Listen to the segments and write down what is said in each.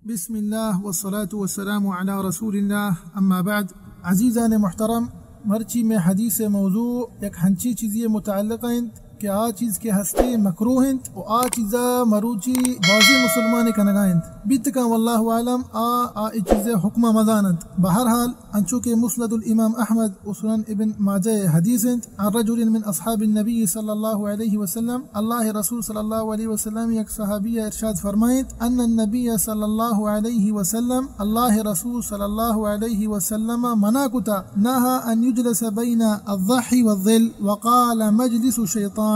بسم اللہ والصلاة والسلام علی رسول اللہ، اما بعد۔ عزیزان محترم، مرچی میں حدیث موضوع یک ہنچی چیزی متعلق انت کہ آ چیز کہ ہستے مکروہ انت و آ چیزا مروچی بازی مسلمان کنگا انت۔ بیت کن واللہ عالم آ، آ ای چیز حکمہ مزاننت۔ بہرحال، انچو کہ مسند الامام احمد و سنن ابن ماجہ حدیث انت، عن رجل من اصحاب النبی صلی اللہ علیہ وسلم، اللہ رسول صلی اللہ علیہ وسلم یک صحابی ارشاد فرمائیت، ان النبی صلی اللہ علیہ وسلم، اللہ رسول صلی اللہ علیہ وسلم منع کتا، نہا ان یجلس بین الضحی والظل، وقال مجلس الشیطان،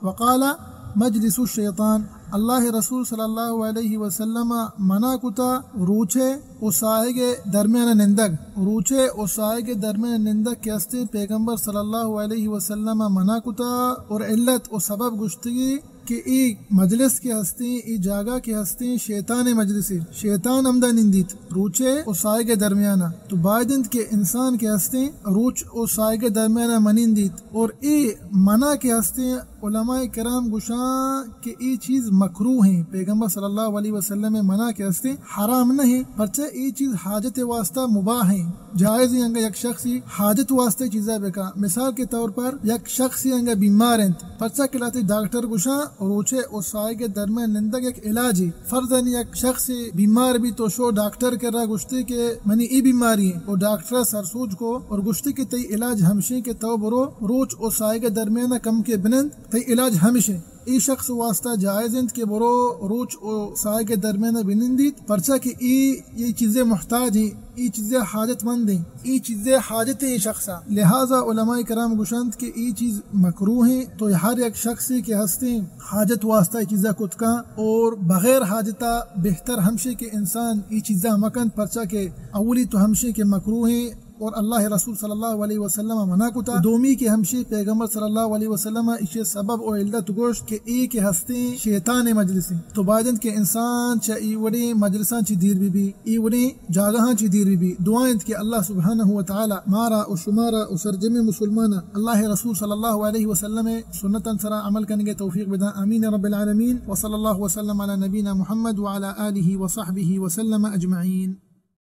وقال مجلس الشیطان، اللہ رسول صلی اللہ علیہ وسلم منع کتا روچے و ساہگ درمیان نندگ، روچے و ساہگ درمیان نندگ کہ ہستیں پیغمبر صلی اللہ علیہ وسلم منع کتا اور علت و سبب گوشتگی کہ ای مجلس کہ ہستیں، ای جاگہ کہ ہستیں شیطان مجلسی، شیطان ہمدا نندیت روچے و ساہگ درمیانا۔ تو باید انت کہ انسان کہ ہستیں روچ و ساہگ درمیانا منندیت اور ای منع کہ ہستیں علماء کرام گوشاں کہ ای چیز مکروہ ہیں، پیغمبر صلی اللہ علیہ وسلم منع کہ ہستیں حرام نہیں، پرچہ ای چیز حاجت واسطہ مباح ہیں، جائز ہیں۔ انگا یک شخصی حاجت واسطہ چیزا بکا، مثال کے طور پر یک شخصی انگا بیمار انت، پرچہ کہ لاتے ڈاکٹر گوشاں روچے و ساہگ درمیان نندگ یک علاج ہے۔ فرضاً یک شخص بیمار بی تو شو ڈاکٹر کرا گوشتے کہ منی ای بیماری ہیں، و ڈاکٹر سرسوج کو اور گوشتے کہ تئی علاج ہمشیں کہ تو برو روچ و ساہگ درمیان کم کے بنند، تئی علاج ہمشیں۔ ای شخص واسطہ جائز انت کہ برو روچ و ساہگ درمیان بنندیت، پرچہ کہ ای، ای چیزے محتاج ہیں، ای چیزے حاجت مند ہیں، ای چیزے حاجت ہیں شخصا۔ لہذا علماء کرام گوشنت کہ ای چیز مکروہ ہیں، تو ہر یک شخصی کہ ہستیں حاجت واسطہ ای چیزا کت کن اور بغیر حاجتا بہتر ہمشے کہ انسان ای چیزا مکن، پرچہ کہ اولی تو ہمشے کہ مکروہ ہیں، اور اللہ رسول صلی اللہ علیہ وسلم منع کتا۔ دومی کہ ہمشی پیغمبر صلی اللہ علیہ وسلم ایشی سبب و علت گوشت کہ ای کہ ہستیں شیطان مجلس ہیں۔ تو باید انت کہ انسان چہ ای وڑیں مجلساں چی دیر بی بی، ای وڑیں جاگہاں چی دیر بی بی۔ دعا انت کہ اللہ سبحانہ و تعالی مارا و شمارا و سرجمیں مسلمانا اللہ رسول صلی اللہ علیہ وسلم سنتاں سرا عمل کنگے توفیق بداں۔ آمین رب العالمین۔ وصلی اللہ وسلم علی نبینا محمد وعلی آلہ وصحبہ وسلم اجمعین۔